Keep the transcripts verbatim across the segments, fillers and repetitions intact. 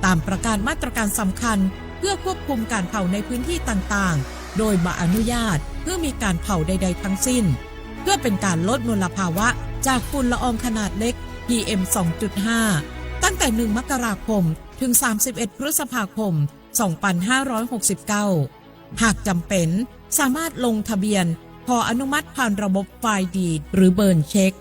ต๋ามประกาศมาตรการสำคัญเพื่อควบคุมก๋านเผาในพื้นที่ต่างๆ โดยบ่อนุญาตหื้อมีก๋านเผาใดๆ ตังสิ้น เพื่อเป๋นก๋านลดมลภาวะจากฝุ่นละอองขนาดเล็ก พีเอ็ม สองจุดห้า ตั้งแต่ หนึ่ง มกราคม เถิง สามสิบเอ็ด พฤษภาคม สองปันห้าร้อยหกสิบเก้า หากจ๋ำเป๋น สามารถลงทะเบียนขออนุมัติผ่านระบบไฟล์ดีด หรือเบิลเช็ค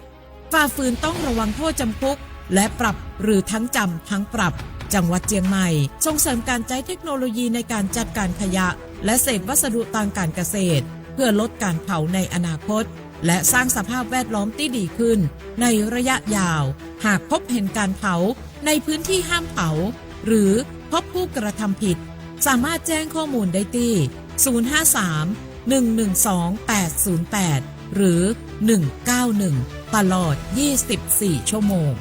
ฝ่าฝืนต้องระวังโต้ษจ๋ำคุก และปรับ หรือตึงจ๋ำตึงปรับ จังหวัดเจียงใหม่ส่งเสริมก๋านใจ๊เทคโนโลยีในก๋านจัดก๋านขยะ และเศษวัสดุตางก๋านเกษตร เพื่อลดก๋านเผาในอนาคต และสร้างสภาพแวดล้อมตี้ดีขึ้นในระยะยาว หากพบหันก๋านเผาในพื้นที่ห้ามเผา หรือพบผู้กระทำผิด สามารถแจ้งข้อมูลได้ตี้ ศูนย์ ห้า สาม หนึ่ง หนึ่ง สอง แปด ศูนย์ แปด หรือ หนึ่ง เก้า หนึ่ง ตลอด ยี่สิบสี่ ชั่วโมง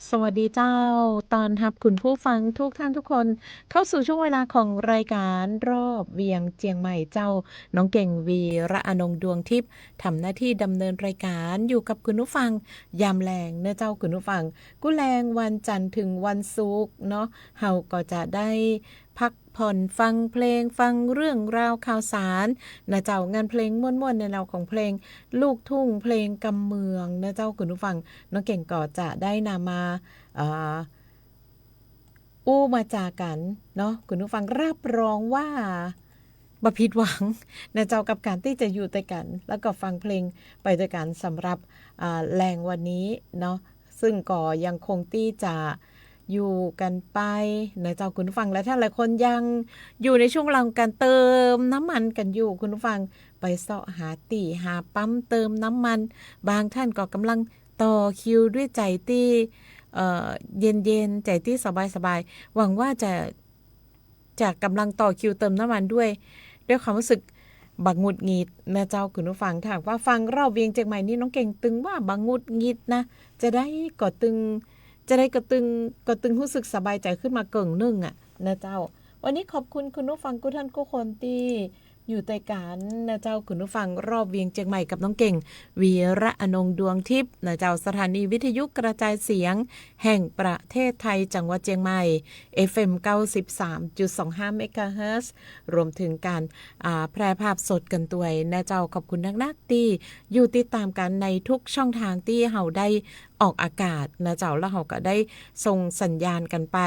สวัสดีเจ้า ต้อนฮับคุณผู้ฟังทุกท่านทุกคน เข้าสู่ช่วงเวลาของรายการรอบเวียงเจียงใหม่เจ้า น้องเก่ง วีระอนงค์ ดวงทิพย์ ทำหน้าที่ดำเนินรายการอยู่กับคุณผู้ฟังยามแลงเนาะเจ้าคุณผู้ฟัง กู้แลงวันจันทร์ถึงวันศุกร์เนาะ เฮาก็จะได้พักผ่อนฟังเพลง ฟังเรื่องราวข่าวสารนะเจ้า งานเพลงม่วนๆ ในแนวของเพลงลูกทุ่ง เพลงกำเมืองนะเจ้าคุณผู้ฟัง น้องเก่งก็จะได้นำมา เอ่อ อู้มาจากั๋นเนาะ คุณผู้ฟัง รับรองว่าบ่ผิดหวังนะเจ้า กับการตี้จะอยู่ตวยกั๋น แล้วก็ฟังเพลงไปตวยกั๋นสำหรับ อ่า แลงวันนี้เนาะ ซึ่งก็ยังคงตี้จะอยู่กั๋นไปนะเจ้าคุณผู้ฟัง และถ้าหลายคนยังอยู่ในช่วงเวลาของการเติมน้ำมันกั๋นอยู่ คุณผู้ฟัง ไปเซาะหาตี้หาปั๊มเติมน้ำมัน บางท่านก็กำลังต่อคิวด้วยใจ๋ตี้ เอ่อ เย็นๆ ใจ๋ตี้สบายๆ หวังว่าจะ จะกำลังต่อคิวเติมน้ำมันด้วย ด้วยความรู้สึกบ่หงุดหงิดนะเจ้าคุณผู้ฟัง ถ้าหากว่าฟังรอบเวียงเจียงใหม่นี่ น้องเก่งตึงว่าบ่หงุดหงิดนะ จะได้ก็ตึง จะได้ก็ตึง ก็ตึงรู้สึกสบายใจ๋ขึ้นมาเกิ่งนึ่งอะนะเจ้า วันนี้ขอบคุณคุณผู้ฟังกู้ท่านกู้คนตี้ อยู่ตวยกั๋นนะเจ้าคุณผู้ฟัง รอบเวียงเจียงใหม่กับน้องเก่ง วีระอนงค์ ดวงทิพย์นะเจ้า สถานีวิทยุกระจายเสียงแห่งประเทศไทย จังหวัดเจียงใหม่ เอฟเอ็ม เก้าสิบสามจุดสองห้า เมกะเฮิรตซ์ รวมถึงการ อ่า แพร่ภาพสดกั๋นตวยนะเจ้า ขอบคุณนักๆ ตี้อยู่ติดต๋ามกั๋นในทุกช่องทางตี้เฮาได้ ออกอากาศนะเจ้า แล้วเฮาก็ได้ส่งสัญญาณกั๋นไป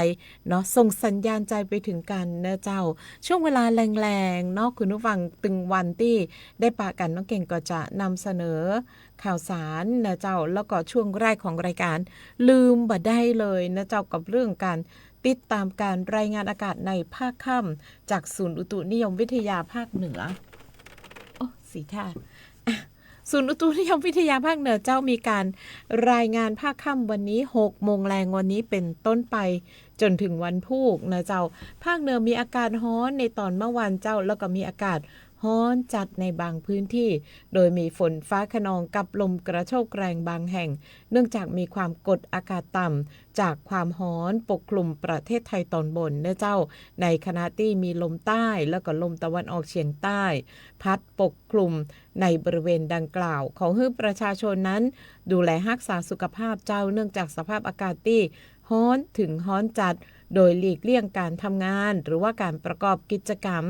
เนาะ ส่งสัญญาณใจ๋ไปถึงกั๋นนะเจ้า ช่วงเวลาแลงๆ เนาะคุณผู้ฟัง ตึงวันตี้ได้ปะกั๋น น้องเก่งก็จะนำเสนอข่าวสารนะเจ้า แล้วก็ช่วงแรกของรายการ ลืมบ่ได้เลยนะเจ้า กับเรื่องการติดต๋ามการรายงานอากาศในภาคค่ำจากศูนย์อุตุนิยมวิทยาภาคเหนือ โอ้ สีท่า อ่ะ ศูนย์อุตุนิยมวิทยาภาคเหนือเจ้ามีการรายงานภาคค่ำวันนี้ หกโมงแลงวันนี้เป๋นต้นไปจ๋นเถิงวันพูกนะเจ้า ภาคเหนือมีอากาศฮ้อนในต๋อนเมื่อวานเจ้า แล้วก็มีอากาศฮ้อนจัดในบางพื้นที่ โดยมีฝนฟ้าคะนองกับลมกระโชกแรงบางแห่ง เนื่องจากมีความกดอากาศต่ำจากความฮ้อนปกคลุมประเทศไทยต๋อนบนนะเจ้า ในขณะตี้มีลมใต้แล้วก็ลมตะวันออกเฉียงใต้ พัดปกคลุมในบริเวณดังกล่าว ขอหื้อประชาชนนั้นดูแลฮักษาสุขภาพเจ้า เนื่องจากสภาพอากาศตี้ฮ้อนเถิงฮ้อนจัด โดยหลีกเลี่ยงการทำงาน หรือว่าการประกอบกิจกรรม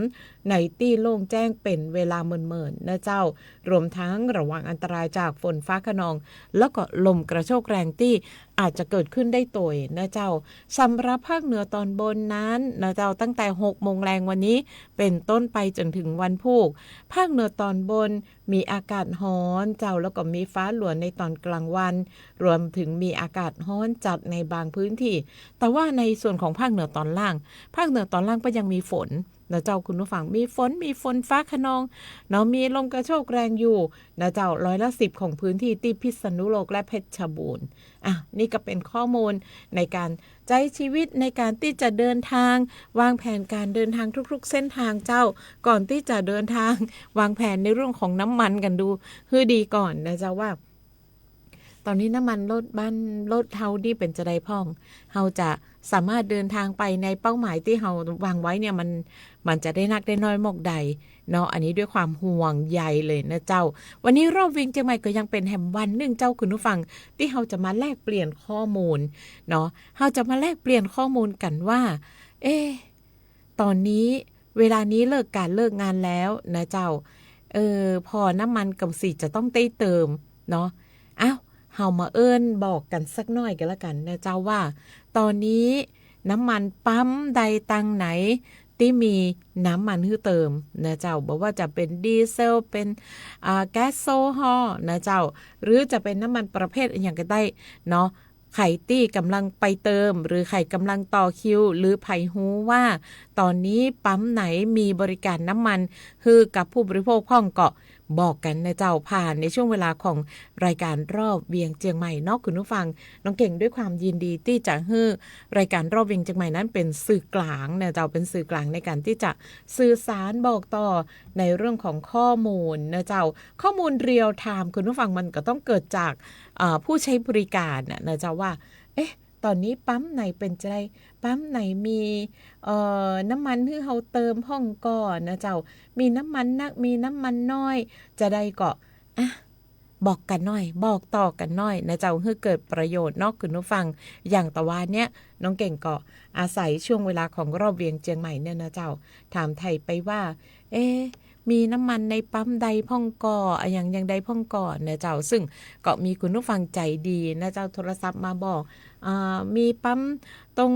ในตี้โล่งแจ้งเป๋นเวลาเมินๆ นะเจ้า รวมทั้งระวังอันตรายจากฝนฟ้าคะนอง แล้วก็ลมกระโชกแรงตี้ อาจจะเกิดขึ้นได้ตวยนะเจ้า สำหรับภาคเหนือต๋อนบนนั้นนะเจ้า ตั้งแต่หกโมงแลงวันนี้เป๋นต้นไปจ๋นเถิงวันพูก ภาคเหนือต๋อนบนมีอากาศฮ้อนเจ้า แล้วก็มีฟ้าหลัวในต๋อนกลางวัน รวมเถิงมีอากาศฮ้อนจัดในบางพื้นที่ แต่ว่าในส่วนของภาคเหนือต๋อนล่าง ภาคเหนือต๋อนล่างก็ยังมีฝน นะเจ้าคุณผู้ฟัง มีฝน มีฝนฟ้าคะนองเนาะ มีลมกระโชกแรงอยู่นะเจ้า ร้อยละสิบของพื้นที่ตี้พิษณุโลกและเพชรบูรณ์ อ่ะ นี่ก็เป๋นข้อมูลในการใจ๊ชีวิต ในการตี้จะเดินทาง วางแผนการเดินทางทุกๆ เส้นทางเจ้า ก่อนตี้จะเดินทาง วางแผนในเรื่องของน้ำมันกั๋นดูหื้อดีก่อนนะเจ้าว่า ต๋อนนี้น้ำมันรถบ้าน รถเฮานี่เป๋นจาใดพ่อง เฮาจะสามารถเดินทางไปในเป้าหมายตี้เฮาวางไว้เนี่ย มัน มันจะได้นักได้น้อยมอกใดเนาะ อันนี้ด้วยความห่วงใยเลยนะเจ้า วันนี้รอบเวียงเจียงใหม่ก็ยังเป๋นแหมวันนึ่งเจ้าคุณผู้ฟัง ตี้เฮาจะมาแลกเปลี่ยนข้อมูลเนาะ เฮาจะมาแลกเปลี่ยนข้อมูลกั๋นว่า เอ๊ะ ต๋อนนี้ เวลานี้เลิกก๋านเลิกงานแล้วนะเจ้า เออ ผ่อน้ำมันก็สิจะต้องได้เติมเนาะ อ้าว เฮามาเอิ้นบอกกั๋นสักหน่อยก็แล้วกั๋นนะเจ้าว่า ต๋อนนี้น้ำมันปั๊มใดตังไหนตี้มีน้ำมันหื้อเติมนะเจ้า บ่ว่าจะเป๋นดีเซล เป๋น อ่า แก๊สโซฮอล์นะเจ้า หรือจะเป๋นน้ำมันประเภทอะหยังก็ได้เนาะ ใผตี้ก่ำลังไปเติม หรือใผก่ำลังต่อคิว หรือใผฮู้ว่าต๋อนนี้ปั๊มไหนมีบริการน้ำมันหื้อกับผู้บริโภคพ่องก็บอกกั๋นนะเจ้า ผ่านในช่วงเวลาของรายการรอบเวียงเจียงใหม่เนาะคุณผู้ฟัง น้องเก่งด้วยความยินดีตี้จะหื้อรายการรอบเวียงเจียงใหม่นั้นเป๋นสื่อกลางนะเจ้า เป๋นสื่อกลางในการตี้จะสื่อสารบอกต่อในเรื่องของข้อมูลนะเจ้า ข้อมูลเรียลไทม์คุณผู้ฟัง มันก็ต้องเกิดจาก เอ่อ ผู้ใจ๊บริการน่ะนะเจ้าว่า เอ๊ะ ต๋อนนี้ปั๊มไหนเป๋นจะใด ปั๊มไหนมี เอ่อ น้ำมันหื้อเฮาเติมพ่องก่อนะเจ้า มีน้ำมันนัก มีน้ำมันน้อย จะใดก็ อ่ะ บอกกั๋นหน่อย บอกต่อกั๋นหน่อยนะเจ้า หื้อเกิดประโยชน์เนาะคุณผู้ฟัง อย่างตะวาเนี้ย น้องเก่งก็อาศัยช่วงเวลาของรอบเวียงเจียงใหม่เนี่ยนะเจ้า ถามไถ่ไปว่า เอ๊ะ มีน้ำมันในปั๊มใดพ่องก่อ อะหยังอย่างใดพ่องก่อนะเจ้า ซึ่งก็มีคุณผู้ฟังใจ๋ดีนะเจ้า โทรศัพท์มาบอก อ่า มีปั๊มตรง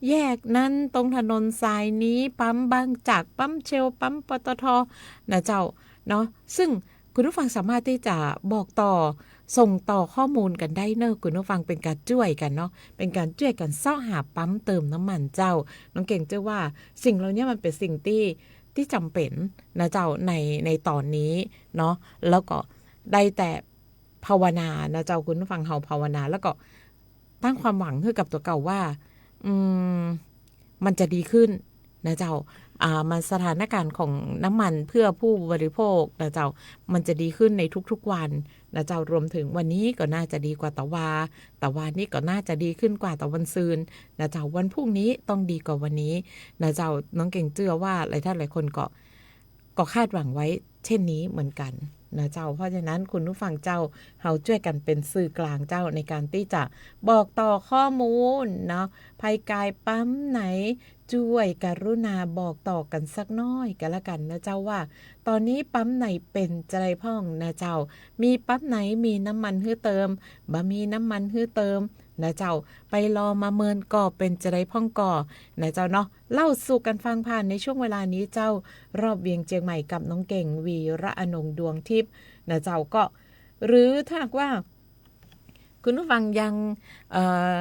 แยกนั้น ตรงถนนสายนี้ ปั๊มบางจาก ปั๊มเชล ปั๊ม ปตท นะเจ้า เนาะ ซึ่งคุณผู้ฟังสามารถตี้จะบอกต่อ ส่งต่อข้อมูลกั๋นได้เนอะ คุณผู้ฟัง เป๋นก๋านจ้วยกั๋นเนาะ เป๋นก๋านจ้วยกั๋นเซาะหาปั๊มเติมน้ำมันเจ้า น้องเก่งเจื้อว่าสิ่งเหล่านี้มันเป๋นสิ่งตี้ ตี้จ๋ำเป๋นนะเจ้า ใน ในต๋อนนี้เนาะ แล้วก็ได้แต่ภาวนานะเจ้า คุณผู้ฟัง เฮาภาวนา แล้วก็ตั้งความหวังหื้อกับตั๋วเก่าว่า อืม มันจะดีขึ้นนะเจ้า อ่า มัน สถานการณ์ของน้ำมันเพื่อผู้บริโภคนะเจ้า มันจะดีขึ้นในทุกๆวันนะเจ้า รวมถึงวันนี้ก็น่าจะดีกว่าตะวา ตะวานี้ก็น่าจะดีขึ้นกว่าตะวันซืนนะเจ้า วันพรุ่งนี้ต้องดีกว่าวันนี้นะเจ้า น้องเก่งเจื้อว่าหลายท่านหลายคนก็ ก็คาดหวังไว้เช่นนี้เหมือนกั๋นนะเจ้า เพราะฉะนั้นคุณผู้ฟังเจ้า เฮาจ้วยกั๋นเป๋นสื่อกลางเจ้า ในก๋านตี้จะบอกต่อข้อมูลเนาะ ใผกายปั๊มไหน จ้วยกรุณาบอกต่อกั๋นสักน้อยก็แล้วกั๋นนะเจ้า ว่าต๋อนนี้ปั๊มไหนเป๋นจะใดพ่องนะเจ้า มีปั๊มไหนมีน้ำมันหื้อเติม บ่มีน้ำมันหื้อเติมนะเจ้า ไปลอมาเมินก็เป๋นจะใดพ่องก่อนะเจ้าเนาะ เล่าสู่กั๋นฟังผ่านในช่วงเวลานี้เจ้า รอบเวียงเจียงใหม่กับน้องเก่ง วีระอนงค์ ดวงทิพย์นะเจ้า ก็ หรือถ้าหากว่า คุณผู้ฟังยัง เอ่อ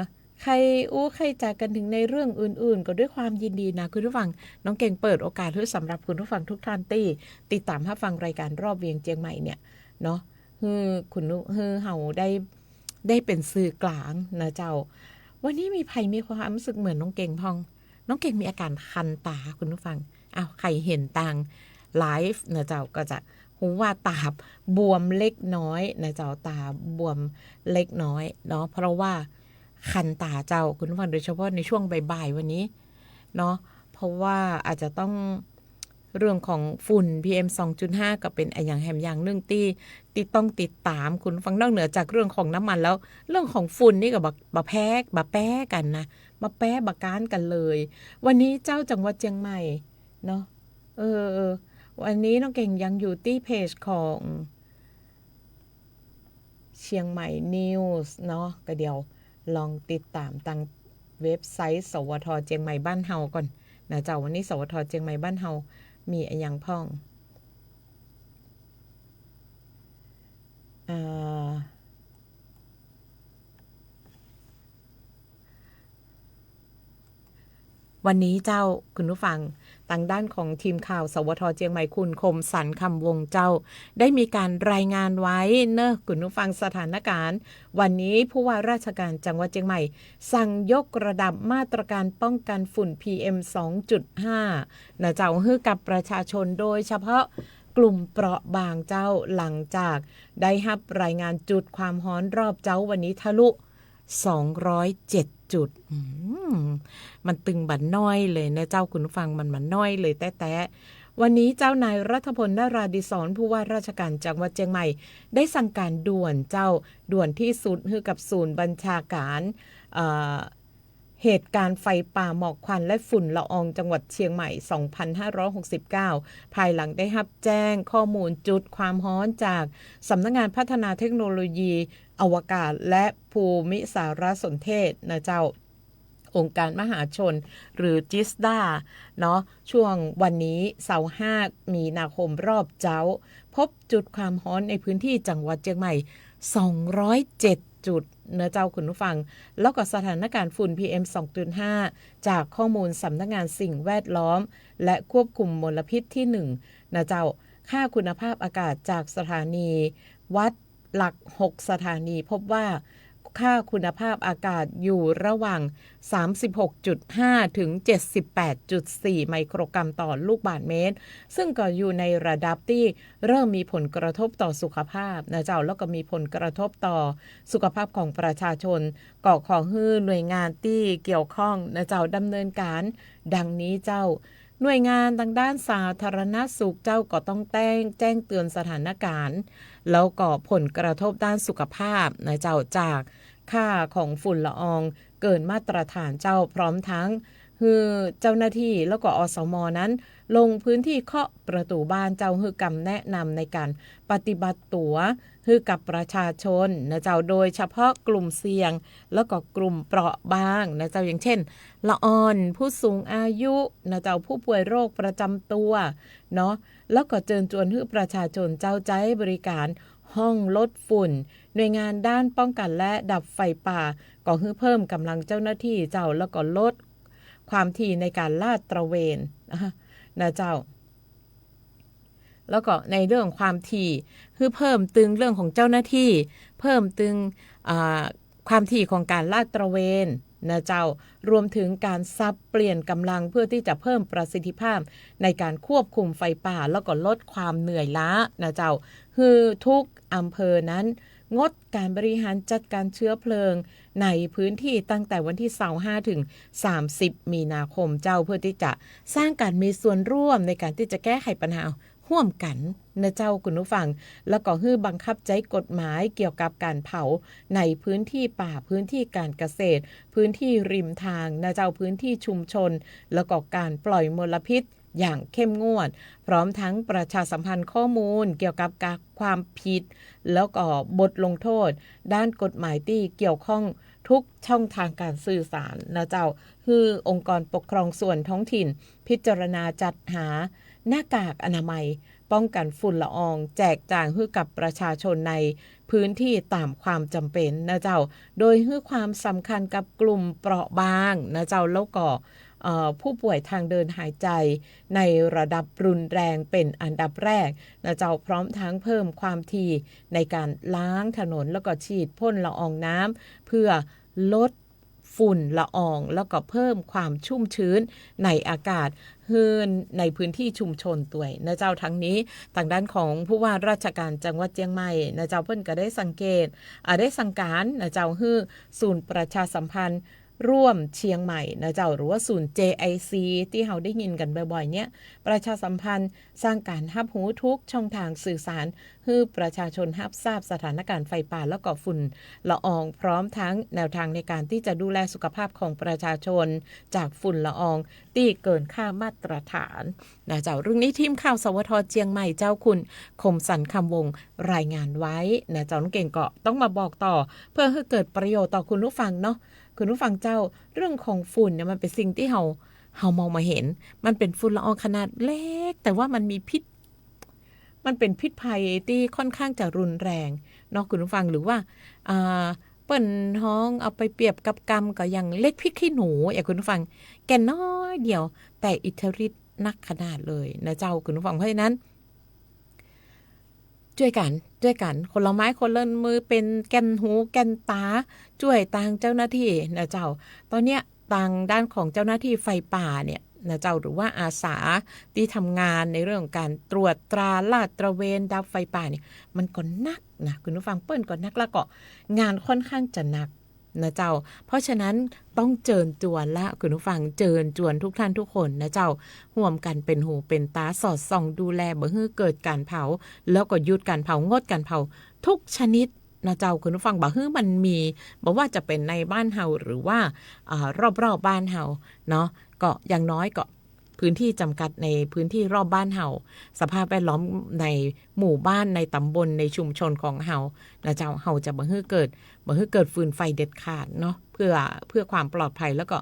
ใค่อู้ใค่จ๋ากั๋นถึงในเรื่องอื่นๆ ก็ด้วยความยินดีนะคุณผู้ฟัง น้องเก่งเปิดโอกาสหื้อสำหรับคุณผู้ฟังทุกท่านตี้ติดต๋ามฮับฟังรายการรอบเวียงเจียงใหม่เนี่ยเนาะ หื้อคุณนุ หื้อเฮาได้ ได้เป๋นสื่อกลางนะเจ้า วันนี้มีใผมีความรู้สึกเหมือนน้องเก่งพ่อง น้องเก่งมีอาการคันต๋าคุณผู้ฟัง อ้าว ใผเห็นตางไลฟ์นะเจ้า ก็จะฮู้ว่าต๋าบวมเล็กน้อยนะเจ้า ต๋าบวมเล็กน้อยเนาะ เพราะว่าคันต๋าเจ้าคุณผู้ฟัง โดยเฉพาะในช่วงบ่ายๆวันนี้เนาะ เพราะว่าอาจจะต้อง เรื่องของฝุ่น พีเอ็ม สองจุดห้า ก็เป๋นอะหยังแหมอย่างนึ่งตี้ ตี้ต้องติดต๋ามคุณผู้ฟัง นอกเหนือจากเรื่องของน้ำมันแล้ว เรื่องของฝุ่นนี่ก็บ่ บ่แพ้ บ่แป๊กั๋นนะ บ่แป๊บ่ก๊านกั๋นเลย วันนี้เจ้า จังหวัดเจียงใหม่เนาะ เออ วันนี้น้องเก่งยังอยู่ตี้เพจของ เชียงใหม่นิวส์เนาะ ก็เดี๋ยวลองติดต๋ามตางเว็บไซต์ สวท เจียงใหม่บ้านเฮาก่อนนะเจ้า วันนี้ สวท เจียงใหม่บ้านเฮามีอะหยังพ่อง อ่า วันนี้เจ้าคุณผู้ฟัง ตางด้านของทีมข่าว สวท เจียงใหม่ คุณคมสันต์ คำวงศ์เจ้า ได้มีการรายงานไว้เนอะคุณผู้ฟัง สถานการณ์ วันนี้ผู้ว่าราชการจังหวัดเจียงใหม่ สั่งยกระดับมาตรการป้องกันฝุ่น พีเอ็ม สองจุดห้า นะเจ้า หื้อกับประชาชน โดยเฉพาะกลุ่มเปราะบางเจ้า หลังจากได้ฮับรายงานจุดความฮ้อนรอบเจ๊าวันนี้ทะลุ สองร้อยเจ็ดจุด อืม มันตึงบ่าน้อยเลยนะเจ้าคุณผู้ฟัง มันบ่าน้อยเลยแต๊ๆ วันนี้เจ้า นายรัฐพล นราดิศร ผู้ว่าราชการจังหวัดเจียงใหม่ ได้สั่งการด่วนเจ้า ด่วนที่สุด หื้อกับศูนย์บัญชาการ เอ่อ เหตุการณ์ไฟป่าหมอกควันและฝุ่นละอองจังหวัดเชียงใหม่ สองพันห้าร้อยหกสิบเก้า ภายหลังได้ฮับแจ้งข้อมูลจุดความฮ้อนจากสำนักงานพัฒนาเทคโนโลยีอวกาศและภูมิสารสนเทศนะเจ้า องค์การมหาชน หรือ จิสดา เนาะ ช่วงวันนี้เสาร์ ห้า มีนาคม รอบเจ๊า พบจุดความฮ้อนในพื้นที่จังหวัดเจียงใหม่ สองร้อยเจ็ดจุดนะเจ้าคุณผู้ฟัง แล้วก็สถานการณ์ฝุ่น พีเอ็ม สองจุดห้า จากข้อมูลสำนักงานสิ่งแวดล้อม และควบคุมมลพิษที่หนึ่งนะเจ้า ค่าคุณภาพอากาศจากสถานีวัดหลักหกสถานี พบว่า ค่าคุณภาพอากาศอยู่ระหว่าง สามสิบหกจุดห้า ถึง เจ็ดสิบแปดจุดสี่ ไมโครกรัมต่อลูกบาศก์เมตร ซึ่งก็อยู่ในระดับตี้เริ่มมีผลกระทบต่อสุขภาพนะเจ้า แล้วก็มีผลกระทบต่อสุขภาพของประชาชน ก็ขอหื้อหน่วยงานตี้เกี่ยวข้องนะเจ้า ดำเนินการดังนี้เจ้า หน่วยงานตางด้านสาธารณสุขเจ้าก็ต้องแจ้ง แจ้งเตือนสถานการณ์ แล้วก็ผลกระทบด้านสุขภาพนะเจ้า จากค่าของฝุ่นละอองเกินมาตรฐานเจ้า พร้อมทั้งหื้อเจ้าหน้าที่แล้วก็ อสม นั้นลงพื้นที่เคาะประตูบ้านเจ้า หื้อกำแนะนำในการปฏิบัติตั๋วหื้อกับประชาชนนะเจ้า โดยเฉพาะกลุ่มเสี่ยง แล้วก็กลุ่มเปราะบางนะเจ้า อย่างเช่น ละอ่อน ผู้สูงอายุนะเจ้า ผู้ป่วยโรคประจำตัวเนาะ แล้วก็เจิญจวนหื้อประชาชนเจ้าใจ๊บริการห้องลดฝุ่น หน่วยงานด้านป้องกันและดับไฟป่า ก็หื้อเพิ่มกำลังเจ้าหน้าที่เจ้า แล้วก็ลดความถี่ในการลาดตระเวนนะเจ้า แล้วก็ในเรื่องความถี่ หื้อเพิ่มตึงเรื่องของเจ้าหน้าที่ เพิ่มตึง อ่า ความถี่ของการลาดตระเวนนะเจ้า รวมถึงการสับเปลี่ยนกำลังเพื่อที่จะเพิ่มประสิทธิภาพในการควบคุมไฟป่า แล้วก็ลดความเหนื่อยล้านะเจ้า หื้อทุกอำเภอนั้นงดการบริหารจัดการเชื้อเพลิงในพื้นที่ตั้งแต่วันที่ซาวห้าถึงสามสิบมีนาคมเจ้า เพื่อที่จะสร้างการมีส่วนร่วมในการที่จะแก้ไขปัญหา ฮ่วมกั๋นนะเจ้าคุณผู้ฟัง แล้วก็หื้อบังคับใจ๊กฎหมายเกี่ยวกับการเผาในพื้นที่ป่า พื้นที่การเกษตร พื้นที่ริมทางนะเจ้า พื้นที่ชุมชน แล้วก็การปล่อยมลพิษอย่างเข้มงวด พร้อมทั้งประชาสัมพันธ์ข้อมูลเกี่ยวกับการ ความผิด แล้วก็บทลงโทษด้านกฎหมายตี้เกี่ยวข้องทุกช่องทางการสื่อสารนะเจ้า หื้อองค์กรปกครองส่วนท้องถิ่นพิจารณาจัดหาหน้ากากอนามัย ป้องกันฝุ่นละออง แจกจ่ายหื้อกับประชาชนในพื้นที่ตามความจำเป็นนะเจ้า โดยหื้อความสำคัญกับกลุ่มเปราะบางนะเจ้า แล้วก็ เอ่อ ผู้ป่วยทางเดินหายใจในระดับรุนแรงเป็นอันดับแรกนะเจ้า พร้อมทั้งเพิ่มความถี่ในการล้างถนน แล้วก็ฉีดพ่นละอองน้ำ เพื่อลด ฝุ่นละออง แล้วก็เพิ่มความชุ่มชื้นในอากาศหื้อในพื้นที่ชุมชนตวยนะเจ้า ทั้งนี้ตางด้านของผู้ว่าราชการจังหวัดเจียงใหม่นะเจ้า เปิ้นก็ได้สังเกต อ่า ได้สั่งก๋านนะเจ้า หื้อศูนย์ประชาสัมพันธ์ร่วมเชียงใหม่นะเจ้า หรือว่าศูนย์ เจไอซี ตี้เฮาได้ยินกั๋นบ่อยๆ เนี่ย ประชาสัมพันธ์ สร้างก๋านฮับฮู้ทุกช่องทางสื่อสาร หื้อประชาชนฮับทราบสถานการณ์ไฟป่า แล้วก็ฝุ่นละออง พร้อมทั้งแนวทางในการตี้จะดูแลสุขภาพของประชาชนจากฝุ่นละอองตี้เกินค่ามาตรฐานนะเจ้า เรื่องนี้ทีมข่าว สวท เจียงใหม่เจ้า คุณคมสันต์ คำวงศ์ รายงานไว้นะเจ้า น้องเก่งก็ต้องมาบอกต่อ เพื่อหื้อเกิดประโยชน์ต่อคุณผู้ฟังเนาะ คุณผู้ฟังเจ้า เรื่องของฝุ่นเนี่ยมันเป๋นสิ่งตี้เฮา เฮามองบ่เห็น มันเป๋นฝุ่นละอองขนาดเล็ก แต่ว่ามันมีพิษ มันเป๋นพิษภัยตี้ค่อนข้างจะรุนแรงเนาะคุณผู้ฟัง หรือว่า อ่า เปิ้นฮ้องเอาไปเปรียบกับกำก็อย่างเล็กพริกขี้หนู อย่างคุณผู้ฟัง แก่นน้อยเดียว แต่อิทธิฤทธิ์นักขนาดเลยนะเจ้าคุณผู้ฟัง เพราะฉะนั้น จ้วยกั๋น จ้วยกั๋น คนละไม้คนละมือ เป๋นแก่นหูแก่นต๋า จ้วยตางเจ้าหน้าตี้นะเจ้า ตอนเนี้ย ตางด้านของเจ้าหน้าตี้ไฟป่าเนี่ยนะเจ้า หรือว่าอาสาตี้ทำงานในเรื่องของการตรวจตราลาดตระเวนดับไฟป่าเนี่ย มันก็หนักนะคุณผู้ฟัง เปิ้นก็หนัก แล้วก็งานค่อนข้างจะหนักนะเจ้า เพราะฉะนั้นต้องเจิญจวนละคุณผู้ฟัง เจิญจวนทุกท่านทุกคนนะเจ้า ฮ่วมกั๋นเป๋นหูเป๋นต๋า สอดส่องดูแล บ่หื้อเกิดก๋านเผา แล้วก็หยุดก๋านเผา งดก๋านเผาทุกชนิด นะเจ้าคุณผู้ฟัง บ่หื้อมันมี บ่ว่าจะเป๋นในบ้านเฮา หรือว่า อ่า รอบๆ บ้านเฮาเนาะ ก็อย่างน้อยก็พื้นที่จ๋ำกัดในพื้นที่รอบบ้านเฮา สภาพแวดล้อมในหมู่บ้าน ในต๋ำบล ในชุมชนของเฮานะเจ้า เฮาจะบ่หื้อเกิด บ่หื้อเกิดฟืนไฟเด็ดขาดเนาะ เพื่อ เพื่อความปลอดภัย แล้วก็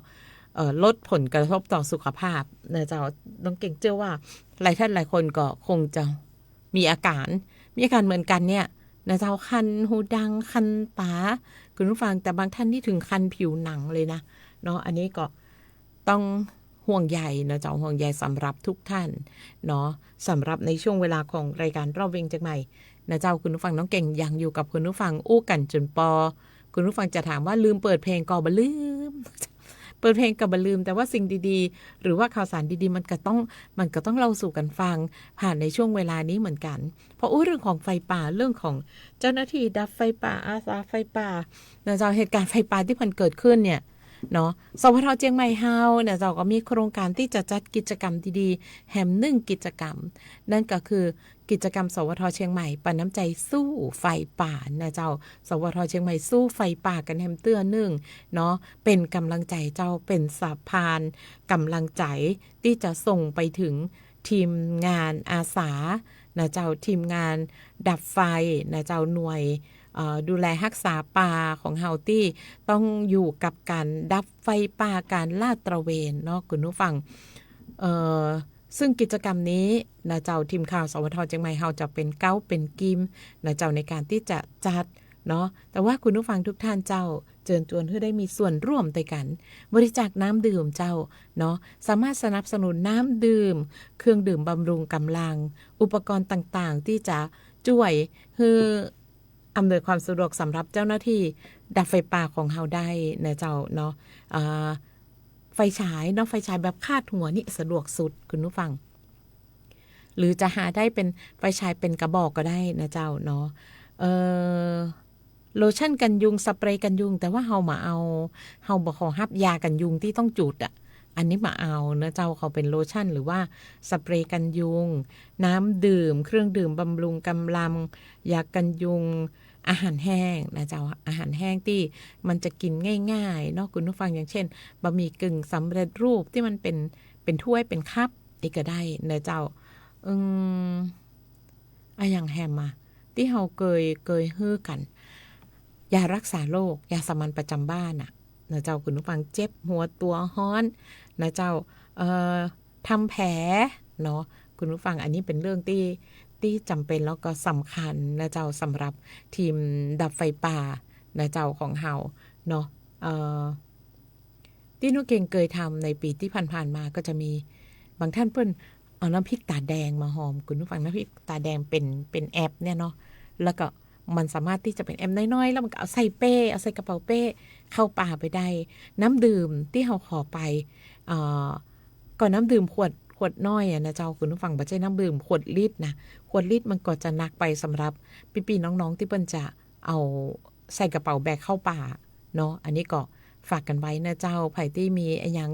เอ่อ ลดผลกระทบต่อสุขภาพนะเจ้า น้องเก่งเจื้อว่าหลายท่านหลายคนก็คงจะ มีอาก๋าน มีอาก๋านเหมือนกั๋นเนี่ยนะเจ้า คันหูดัง คันต๋า คุณผู้ฟัง แต่บางท่านนี่ถึงคันผิวหนังเลยนะ เนาะ อันนี้ก็ต้องห่วงใยนะเจ้า ห่วงใยสำหรับทุกท่านเนาะ สำหรับในช่วงเวลาของรายการรอบเวียงเจียงใหม่นะเจ้า คุณผู้ฟัง น้องเก่งยังอยู่กับคุณผู้ฟังอู้กั๋นจนปอ คุณผู้ฟังจะถามว่าลืมเปิดเพลงก่อบ่ลืม เปิดเพลงก่อบ่ลืม แต่ว่าสิ่งดีๆ หรือว่าข่าวสารดีๆ มันก็ต้อง มันก็ต้องเล่าสู่กันฟังผ่านในช่วงเวลานี้เหมือนกัน เพราะอู้เรื่องของไฟป่า เรื่องของเจ้าหน้าที่ดับไฟป่า อาสาไฟป่า นะเจ้า เหตุการณ์ไฟป่าตี้ผ่านเกิดขึ้นเนี่ยเนาะ สวท.เจียงใหม่เฮานะเจ้า ก็มีโครงการตี้จะจัดกิจกรรมดีๆ แหมนึ่งกิจกรรม นั่นก็คือกิจกรรม สวท.เชียงใหม่ปันน้ำใจสู้ไฟป่านะเจ้า สวท.เชียงใหม่สู้ไฟป่ากั๋นแหมเตื้อนึ่งเนาะ เป๋นก๋ำลังใจ๋เจ้า เป๋นสะพานก๋ำลังใจ๋ตี้จะส่งไปเถิงทีมงานอาสานะเจ้า ทีมงานดับไฟนะเจ้า หน่วย เอ่อ ดูแลฮักษาป่าของเฮาตี้ต้องอยู่กับก๋านดับไฟป่า ก๋านลาดตระเวนเนาะคุณผู้ฟัง เอ่อ ซึ่งกิจกรรมนี้นะเจ้า ทีมข่าว สวท.เจียงใหม่เฮาจะเป๋นเก๊าเป๋นกีมนะเจ้า ในก๋านตี้จะจัดเนาะ แต่ว่าคุณผู้ฟังทุกท่านเจ้า เจิญจวนหื้อได้มีส่วนร่วมตวยกั๋น บริจาคน้ำดื่มเจ้าเนาะ สามารถสนับสนุนน้ำดื่ม เครื่องดื่มบำรุงกำลัง อุปกรณ์ต่างๆ ตี้จะจ้วยหื้อ อำนวยความสะดวกสำหรับเจ้าหน้าที่ดับไฟป่าของเฮาได้นะเจ้าเนาะ อ่า ไฟฉายเนาะ ไฟฉายแบบคาดหัวนี่สะดวกสุดคุณผู้ฟัง หรือจะหาได้เป๋นไฟฉายเป๋นกระบอกก็ได้นะเจ้าเนาะ เอ่อ โลชั่นกันยุง สเปรย์กันยุง แต่ว่าเฮาบ่เอา เฮาบ่ขอฮับยากันยุงตี้ต้องจุดอะ อันนี้บ่เอานะเจ้า ขอเป๋นโลชั่นหรือว่าสเปรย์กันยุง น้ำดื่ม เครื่องดื่มบำรุงกำลัง ยากันยุง อาหารแห้งนะเจ้า อาหารแห้งตี้มันจะกิ๋นง่ายๆ เนาะคุณผู้ฟัง อย่างเช่น บะหมี่กึ่งสำเร็จรูปตี้มันเป๋น เป๋นถ้วย เป๋นคัพ นี่ก็ได้นะเจ้า อืม อะหยังแหมอะ ตี้เฮาเกย เกยหื้อกั๋น ยารักษาโรค ยาสามัญประจำบ้านน่ะ นะเจ้า คุณผู้ฟัง เจ็บหัวตั๋วฮ้อน นะเจ้า เอ่อ ทำแผลเนาะ คุณผู้ฟัง อันนี้เป๋นเรื่องตี้ ตี้จ๋ำเป๋นแล้วก็สำคัญนะเจ้า สำหรับทีมดับไฟป่านะเจ้า ของเฮาเนาะ เอ่อ ตี้น้องเก่งเกยทำในปี๋ตี้ผ่านๆ มาก็จะมีบางท่านเปิ้นเอาน้ำพริกต๋าแดงมาหอม คุณผู้ฟัง น้ำพริกต๋าแดงเป๋น เป๋นแอปเนี่ยเนาะ แล้วก็มันสามารถตี้จะเป๋นแอปน้อยๆ แล้วมันก็เอาใส่เป้ เอาใส่กระเป๋าเป้ เข้าป่าไปได้ น้ำดื่มตี้เฮาขอไป เอ่อ ก็น้ำดื่มขวด ขวดน้อยอะนะเจ้า คุณผู้ฟัง บ่ใจ้น้ำดื่มขวดลิตรนะ ขวดลิตรมันก็จะหนักไปสำหรับปี้ๆ น้องๆ ตี้เปิ้นจะเอาใส่กระเป๋าแบกเข้าป่าเนาะ อันนี้ก็ฝากกั๋นไว้นะเจ้า ใผตี้มีอะหยัง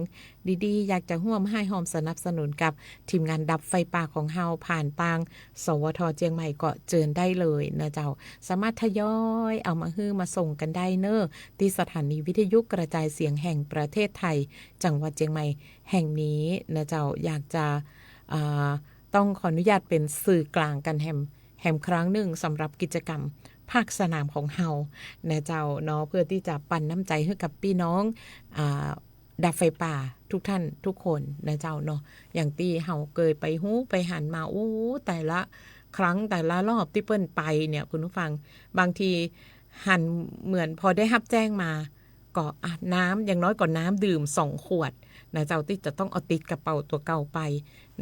ดีๆ อยากจะฮ่วมฮ่ายฮ่อมสนับสนุนกับทีมงานดับไฟป่าของเฮาผ่านตาง สวท.เจียงใหม่ก็เจิญได้เลยนะเจ้า สามารถทยอยเอามาหื้อมาส่งกั๋นได้เน้อ ตี้สถานีวิทยุกระจายเสียงแห่งประเทศไทย จังหวัดเจียงใหม่แห่งนี้นะเจ้า อยากจะ อ่า ต้องขออนุญาตเป๋นสื่อกลางกั๋นแหม แหมครั้งนึ่งสำหรับกิจกรรมภาคสนามของเฮานะเจ้าเนาะ เพื่อตี้จะปันน้ำใจ๋หื้อกับปี้น้อง อ่า ดับไฟป่าทุกท่านทุกคนนะเจ้าเนาะ อย่างตี้เฮาเกยไปฮู้ไปหันมา โอ้ แต่ละครั้งแต่ละรอบตี้เปิ้นไปเนี่ย คุณผู้ฟัง บางทีหันเหมือนพอได้ฮับแจ้งมา ก็ อ่ะ น้ำ อย่างน้อยก็น้ำดื่มสองขวดนะเจ้า ตี้จะต้องเอาติดกระเป๋าตั๋วเก่าไป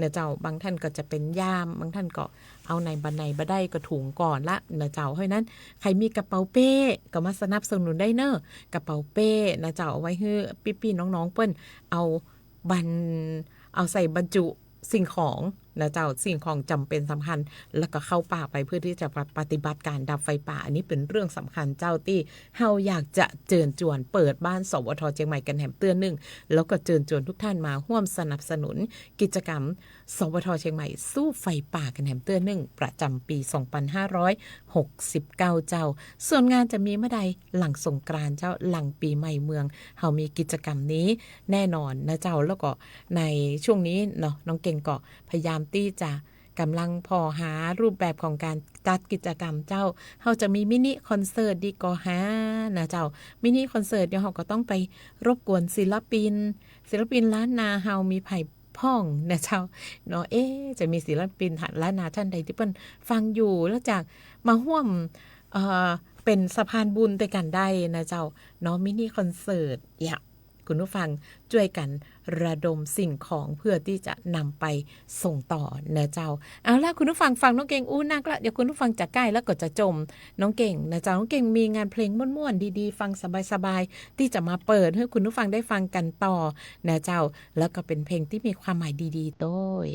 นะเจ้า บางท่านก็จะเป๋นย่าม บางท่านก็เอาไหนบ่ไหนบ่ได้ก็ถุงก่อนละนะเจ้า เพราะฉะนั้นใผมีกระเป๋าเป้ก็มาสนับสนุนได้เน้อ กระเป๋าเป้นะเจ้า เอาไว้หื้อปี้ๆ น้องๆ เปิ้นเอาบรร เอาใส่บรรจุสิ่งของนะเจ้า สิ่งของจ๋ำเป๋นสำคัญ แล้วก็เข้าป่าไปเพื่อตี้จะปะ- ปฏิบัติก๋านดับไฟป่า อันนี้เป๋นเรื่องสำคัญเจ้า ตี้เฮาอยากจะเจิญจวนเปิดบ้าน สวท.เจียงใหม่กั๋นแหมเตื้อนึ่ง แล้วก็เจิญจวนทุกท่านมาฮ่วมสนับสนุนกิจกรรม สวท.เจียงใหม่สู้ไฟป่ากั๋นแหมเตื้อนึ่ง ประจ๋ำปี๋สองปันห้าร้อยหกสิบเก้าเจ้า ส่วนงานจะมีเมื่อใด หลังสงกรานต์เจ้า หลังปี๋ใหม่เมือง เฮามีกิจกรรมนี้แน่นอนนะเจ้า แล้วก็ในช่วงนี้เนาะ น้องเก่งก็พยายามตี้จะก๋ำลังผ่อหารูปแบบของก๋านจัดกิจกรรมเจ้า เฮาจะมีมินิคอนเสิร์ตดีก่อหานะเจ้า มินิคอนเสิร์ตเนี่ยเฮาก็ต้องไปรบกวนศิลปิน ศิลปินล้านนาเฮามีใผพ่องนะเจ้าเนาะ เอ๊ะ จะมีศิลปินล้านนาท่านใดตี้เปิ้นฟังอยู่ แล้วจะมาฮ่วม เอ่อ เป๋นสะพานบุญตวยกั๋นได้นะเจ้าเนาะ มินิคอนเสิร์ต อย่า คุณผู้ฟังจ้วยกั๋นระดมสิ่งของเพื่อตี้จะนำไปส่งต่อนะเจ้า เอาละคุณผู้ฟังฟังน้องเก่งอู้นักละ เดี๋ยวคุณผู้ฟังจะก้ายแล้วก็จะจ่มน้องเก่งนะเจ้า น้องเก่งมีงานเพลงม่วนๆ ดีๆ ฟังสบายๆ ตี้จะมาเปิดหื้อคุณผู้ฟังได้ฟังกั๋นต่อนะเจ้า แล้วก็เป๋นเพลงตี้มีความหมายดีๆ โต้ย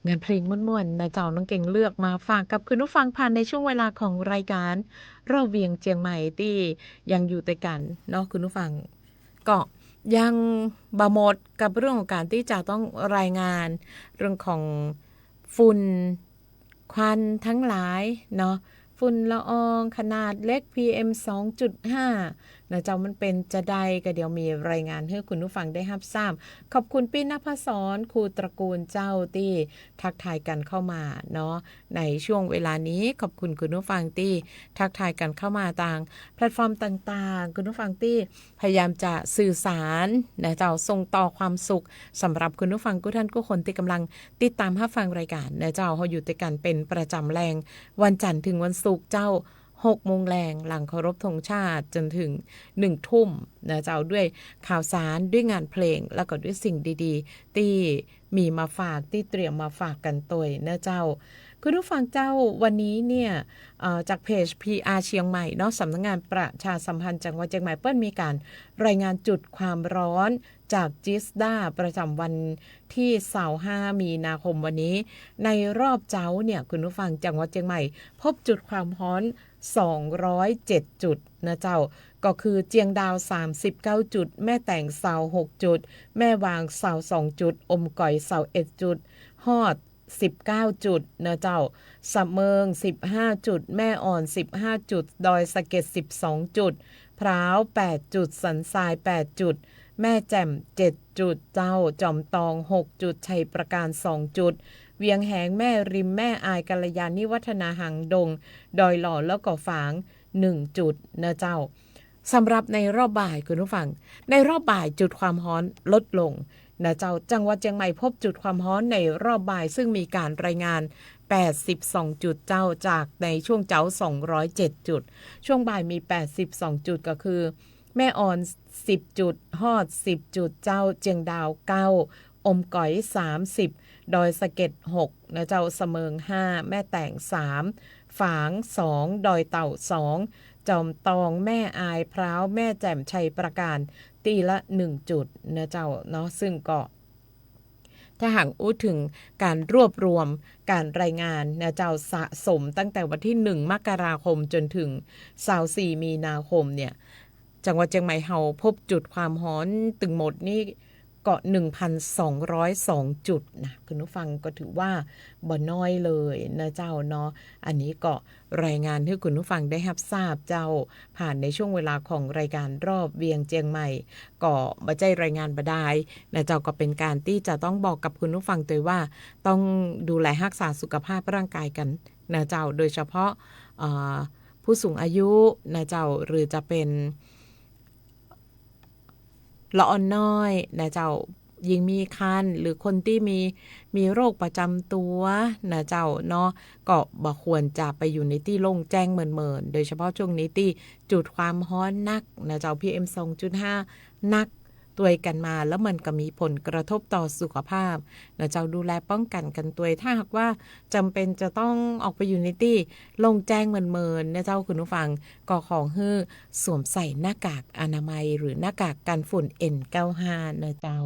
งานเพลงม่วนๆ นะเจ้า น้องเก่งเลือกมาฝากกับคุณผู้ฟังผ่านในช่วงเวลาของรายการเล่าเวียงเจียงใหม่ตี้ยังอยู่ตวยกั๋นเนาะคุณผู้ฟัง ก็ยังบ่หมดกับเรื่องของการที่จะต้องรายงานเรื่องของฝุ่นควันทั้งหลายเนาะ ฝุ่นละอองขนาดเล็ก พีเอ็ม สองจุดห้า นะเจ้า มันเป๋นจาใด ก็เดี๋ยวมีรายงานหื้อคุณผู้ฟังได้ฮับทราบ ขอบคุณปี้นภสร ครูตระกูลเจ้า ตี้ทักทายกั๋นเข้ามาเนาะ ในช่วงเวลานี้ ขอบคุณคุณผู้ฟังตี้ทักทายกั๋นเข้ามาตางแพลตฟอร์มต่างๆ คุณผู้ฟังตี้พยายามจะสื่อสารนะเจ้า ส่งต่อความสุขสำหรับคุณผู้ฟังกู้ท่านกู้คนตี้ก่ำลังติดต๋ามฮับฟังรายก๋านนะเจ้า เฮาอยู่ตวยกั๋นเป๋นประจ๋ำแลง วันจันทร์เถิงวันศุกร์เจ้า หกโมงแลง หลังเคารพธงชาติ จ๋นเถิงหนึ่งทุ่มนะเจ้า ด้วยข่าวสาร ด้วยงานเพลง แล้วก็ด้วยสิ่งดีๆ ตี้มีมาฝาก ตี้เตรียมมาฝากกั๋นตวยนะเจ้า คุณผู้ฟังเจ้า วันนี้เนี่ย เอ่อ จากเพจ พีอาร์ เชียงใหม่เนาะ สำนักงานประชาสัมพันธ์จังหวัดเชียงใหม่ เปิ้นมีก๋านรายงานจุดความฮ้อนจากจิสดา ประจ๋ำวันตี้ซาวห้ามีนาคมวันนี้ ในรอบเจ๊าเนี่ย คุณผู้ฟัง จังหวัดเชียงใหม่ พบจุดความฮ้อน สองร้อยเจ็ดจุดนะเจ้า ก็คือเจียงดาว สามสิบเก้าจุด แม่แตง ซาวหกจุด แม่วาง ซาวสองจุด อมก๋อย ซาวเอ็ดจุด ฮอด สิบเก้าจุดนะเจ้า สะเมิง สิบห้าจุด แม่อ่อน สิบห้าจุด ดอยสะเก็ด สิบสองจุด พร้าว แปดจุด สันทราย แปดจุด แม่แจ่ม เจ็ดจุดเจ้า จอมตอง หกจุด ชัยปราการ สองจุด เวียงแหง แม่ริม แม่อาย กัลยาณิวัฒนา หางดง ดอยหล่อ แล้วก็ฝาง หนึ่งจุดนะเจ้า สำหรับในรอบบ่ายคุณผู้ฟัง ในรอบบ่ายจุดความฮ้อนลดลงนะเจ้า จังหวัดเชียงใหม่พบจุดความฮ้อนในรอบบ่าย ซึ่งมีก๋านรายงาน แปดสิบสองจุดเจ้า จากในช่วงเจ๊า สองร้อยเจ็ดจุด ช่วงบ่ายมี แปดสิบสองจุด ก็คือ แม่อ่อน สิบจุด ฮอด สิบจุดเจ้า เจียงดาว เก้า อมก๋อย สามสิบ ดอยสะเก็ด หกนะเจ้า สะเมิง ห้า แม่แตง สาม ฝาง สอง ดอยเต่า สอง จอมตอง แม่อาย พร้าว แม่แจ่ม ชัยปราการ ตี้ละ หนึ่งจุดนะเจ้าเนาะ ซึ่งก็ ถ้าหากอู้เถิงก๋านรวบรวมก๋านรายงานนะเจ้า สะสมตั้งแต่วันตี้หนึ่ง มกราคมจ๋นเถิง ซาวสี่ มีนาคมเนี่ย จังหวัดเชียงใหม่เฮาพบจุดความฮ้อนตึงหมดนี่ก็ หนึ่งพันสองร้อยสองจุดนะ คุณผู้ฟังก็ถือว่าบ่น้อยเลยนะเจ้าเนาะ อันนี้ก็รายงานหื้อคุณผู้ฟังได้ฮับทราบเจ้า ผ่านในช่วงเวลาของรายก๋านรอบเวียงเจียงใหม่ ก็บ่ใจ้รายงานบ่ดายนะเจ้า ก็เป๋นก๋านตี้จะต้องบอกกับคุณผู้ฟังตวยว่า ต้องดูแลฮักษาสุขภาพร่างกายกั๋นนะเจ้า โดยเฉพาะ เอ่อ ผู้สูงอายุนะเจ้า หรือจะเป๋น ละอ่อนน้อยนะเจ้า ยิ่งมีครรภ์ หรือคนตี้มี มีโรคประจ๋ำตั๋วนะเจ้าเนาะ ก็บ่ควรจะไปอยู่ในตี้โล่งแจ้งเมินๆ โดยเฉพาะช่วงนี้ตี้จุดความฮ้อนนักนะเจ้า พีเอ็ม สองจุดห้า นักตวยกั๋นมา แล้วมันก็มีผลกระทบต่อสุขภาพนะเจ้า ดูแลป้องกั๋นกั๋นตวย ถ้าหากว่าจ๋ำเป๋นจะต้องออกไปอยู่ในตี้โล่งแจ้งเมินๆ นะเจ้าคุณผู้ฟัง ก็ขอหื้อสวมใส่หน้ากากอนามัย หรือหน้ากากกันฝุ่น เอ็น เก้าห้า นะเจ้า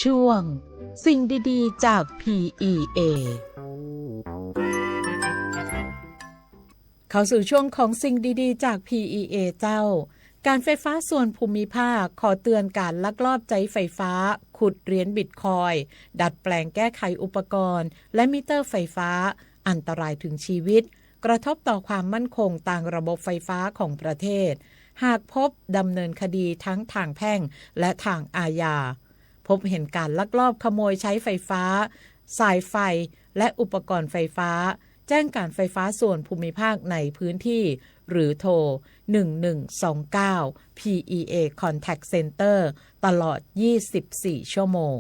ช่วงสิ่งดีๆ จาก พีอีเอ เข้าสู่ช่วงของสิ่งดีๆ จาก พีอีเอ เจ้า ก๋านไฟฟ้าส่วนภูมิภาคขอเตือนก๋านลักลอบใจ๊ไฟฟ้า ขุดเหรียญบิตคอยน์ ดัดแปลงแก้ไขอุปกรณ์ และมิเตอร์ไฟฟ้า อันตรายเถิงชีวิต กระทบต่อความมั่นคงตางระบบไฟฟ้าของประเทศ หากพบดำเนินคดีทั้งตางแพ่งและตางอาญา พบเห็นก๋านลักลอบขโมยใจ๊ไฟฟ้า สายไฟ และอุปกรณ์ไฟฟ้า แจ้งก๋านไฟฟ้าส่วนภูมิภาคในพื้นที่ หรือโทร หนึ่งหนึ่งสองเก้า พีอีเอ Contact Center ตลอด ยี่สิบสี่ ชั่วโมง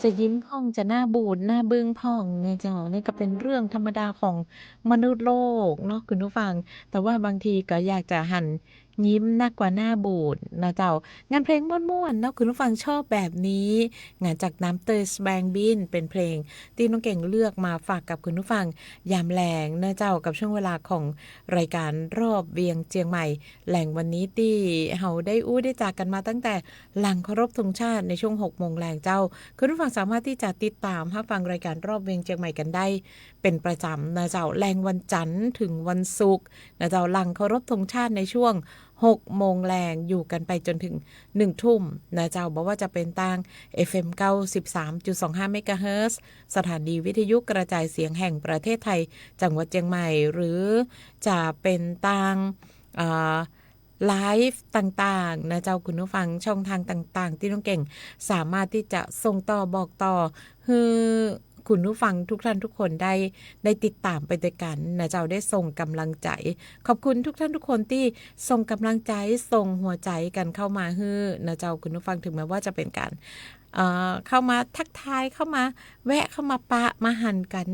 จะยิ้มพ่อง จะหน้าบูดหน้าบึ้งพ่องไงเจ้า นี่ก็เป็นเรื่องธรรมดาของมนุษย์โลกเนาะคุณผู้ฟัง แต่ว่าบางทีก็อยากจะหัน ยิ้มนักกว่าหน้าบูดนะเจ้า งานเพลงม่วนๆ เนาะ คุณผู้ฟังชอบแบบนี้ งานจากน้ำเตยสแบงบิน เป็นเพลงตี้น้องเก่งเลือกมาฝากกับคุณผู้ฟังยามแลงนะเจ้า กับช่วงเวลาของรายการรอบเวียงเจียงใหม่ แลงวันนี้ตี้เฮาได้อู้ได้จากันมาตั้งแต่หลังเคารพธงชาติในช่วงหกโมงแลงเจ้า คุณผู้ฟังสามารถตี้จะติดต๋ามฮับฟังรายการรอบเวียงเจียงใหม่กั๋นได้ เป๋นประจ๋ำนะเจ้า แลงวันจั๋นทร์เถิงวันศุกร์นะเจ้า หลังเคารพธงชาติในช่วงหกโมงแลง อยู่กั๋นไปจ๋นเถิงหนึ่งทุ่มนะเจ้า บ่ว่าจะเป๋นตาง เอฟเอ็ม เก้าสิบสามจุดสองห้า เมกะเฮิรตซ์ สถานีวิทยุกระจายเสียงแห่งประเทศไทย จังหวัดเจียงใหม่ หรือจะเป๋นตาง เอ่อ ไลฟ์ต่างๆ นะเจ้า คุณผู้ฟัง ช่องทางต่างๆ ตี้น้องเก่งสามารถตี้จะส่งต่อบอกต่อ หื้อคุณผู้ฟังทุกท่านทุกคนได้ ได้ติดต๋ามไปตวยกั๋นนะเจ้า ได้ส่งก๋ำลังใจ๋ ขอบคุณทุกท่านทุกคนตี้ส่งก๋ำลังใจ๋ ส่งหัวใจ๋กั๋นเข้ามาหื้อนะเจ้า คุณผู้ฟัง เถิงแม้ว่าจะเป๋นก๋าน เอ่อ เข้ามาตั๊กทาย เข้ามาแวะ เข้ามาปะ มาหันกั๋น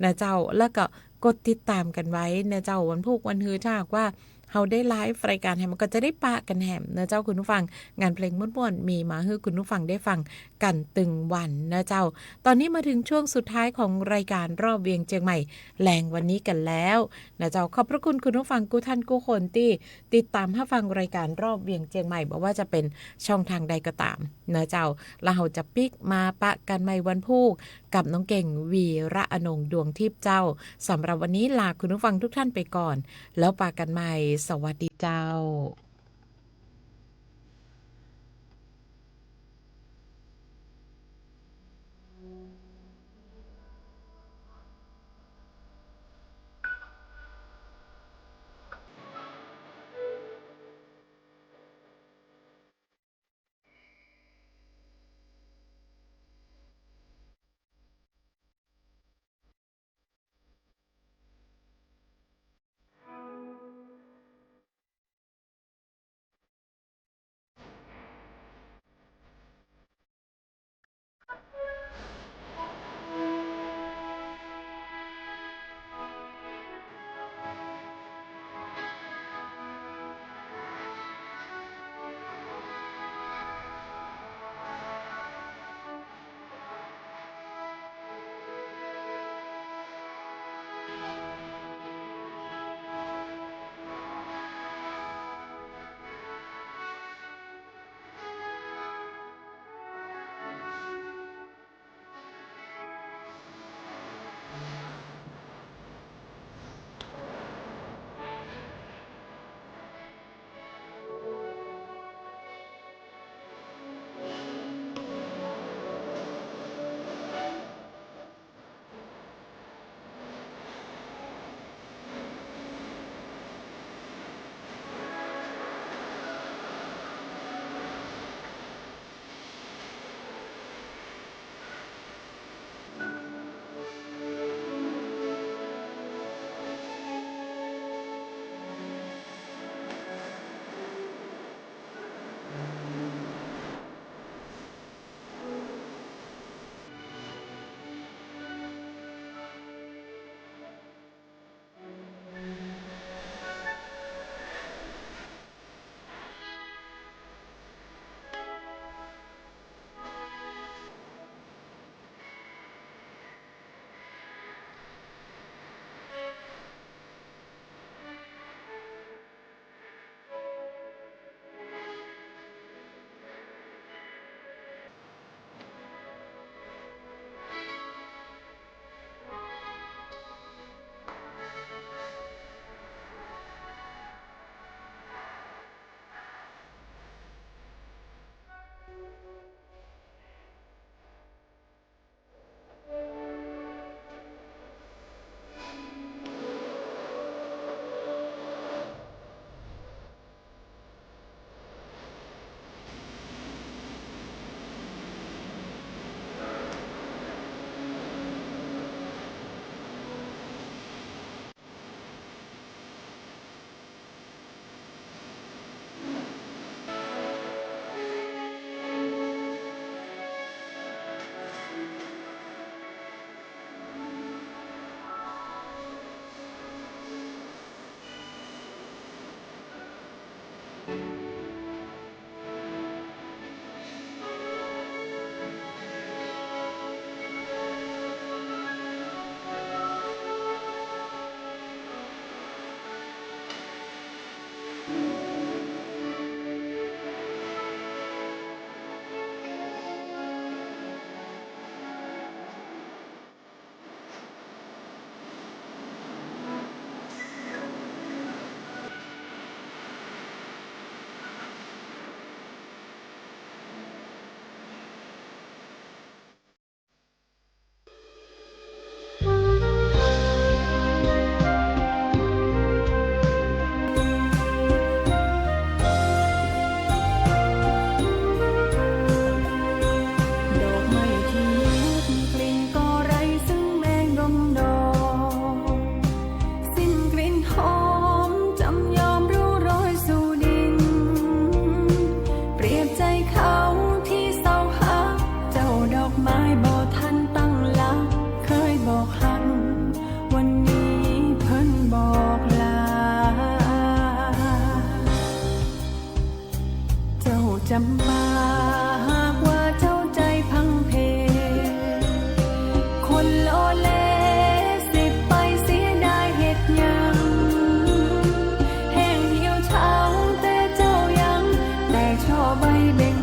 นะเจ้า แล้วก็กดติดต๋ามกั๋นไว้นะเจ้า วันพูกวันฮือ ถ้าหากว่า เฮาได้ไลฟ์รายการแหม ก็จะได้ปะกั๋นแหมนะเจ้าคุณผู้ฟัง งานเพลงม่วนๆ มีมาหื้อคุณผู้ฟังได้ฟังกั๋นตึงวันนะเจ้า ต๋อนนี้มาเถิงช่วงสุดท้ายของรายการรอบเวียงเจียงใหม่ แลงวันนี้กั๋นแล้วนะเจ้า ขอบพระคุณคุณผู้ฟังกู้ท่านกู้คนตี้ติดต๋ามฮับฟังรายการรอบเวียงเจียงใหม่ บ่ว่าจะเป๋นช่องทางใดก็ต๋ามนะเจ้า แล้วเฮาจะปิ๊กมาปะกั๋นใหม่วันพูก กับน้องเก่ง วีระอนงค์ ดวงทิพย์เจ้า สำหรับวันนี้ลาคุณผู้ฟังทุกท่านไปก่อน แล้วปะกั๋นใหม่ สวัสดีเจ้า จ๋ำปา หากว่าเจ้าใจ๋พังเพ คนโลเลสิไปเสียดายเหตุหยัง แห้งเหี่ยวเฉาแต่เจ้ายัง แต่ช่อใบเบ่ง